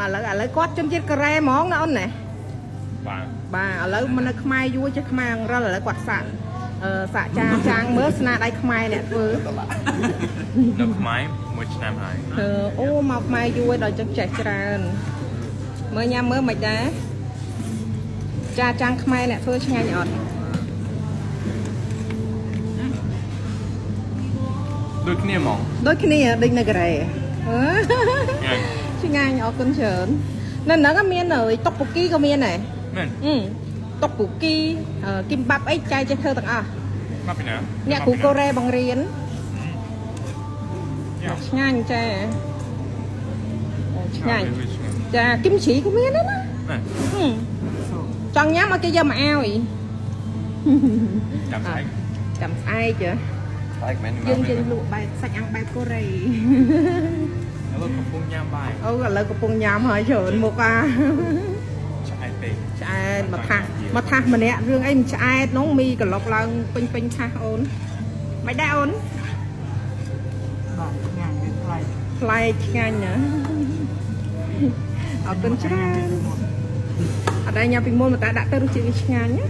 ឥឡូវគាត់ជនជាតិកូរ៉េហ្មងណាអូនណា បាទ។ បាទឥឡូវមកនៅខ្មែរយូរចេះខ្មែរអង្រិលឥឡូវគាត់សាក់អឺសាក់ចាចាងមើលស្នាដៃខ្មែរអ្នកធ្វើ នៅខ្មែរមួយឆ្នាំហើយ។ អឺអូមកខ្មែរយូរដល់ចឹងចេះច្រើនមើលញ៉ាំមើលមិនដែរចាចាងខ្មែរអ្នកធ្វើឆ្ងាញ់អត់ ដូចគ្នាហ្មង ដូចគ្នាដូចនៅកូរ៉េអឺ ញ៉ាំ ឆ្ងាញ់អរគុណច្រើននៅហ្នឹងក៏មានអើយតុកពូគីក៏មានដែរ មែន អឺតុកពូគីអឺគីមបាប់អីចែកចេះធ្វើទាំងអស់ មកពីណា អ្នកគ្រូកូរ៉េបង្រៀន យ៉ា ឆ្ងាញ់ចាអូឆ្ងាញ់ វាឆ្ងាញ់ ចាគីមជីក៏មានដែរណា មែន ហឹមចង់ញ៉ាំឲ្យគេយកមកឲ្យ ចាំស្អែក ចាំស្អែកហ៎ ស្អែកមែន យើងយើងលក់បែបសាច់អាំងបែបកូរ៉េ ឥឡូវកំពុងញ៉ាំបាយ អូឥឡូវកំពុងញ៉ាំហើយច្រើនមុខអា ឆ្អែតពេក ឆ្អែតមកថាសមកថាសម្នាក់រឿងអីមិនឆ្អែតនោះមីក្លុកឡើងពេញពេញថាសអូនមិនដែរអូន បាទញ៉ាំវាប្លែក ប្លែកឆ្ងាញ់ណាអរគុណច្រើនអត់ដែរញ៉ាំពីមុនមកតែដាក់ទៅរសជាតិវាឆ្ងាញ់ណា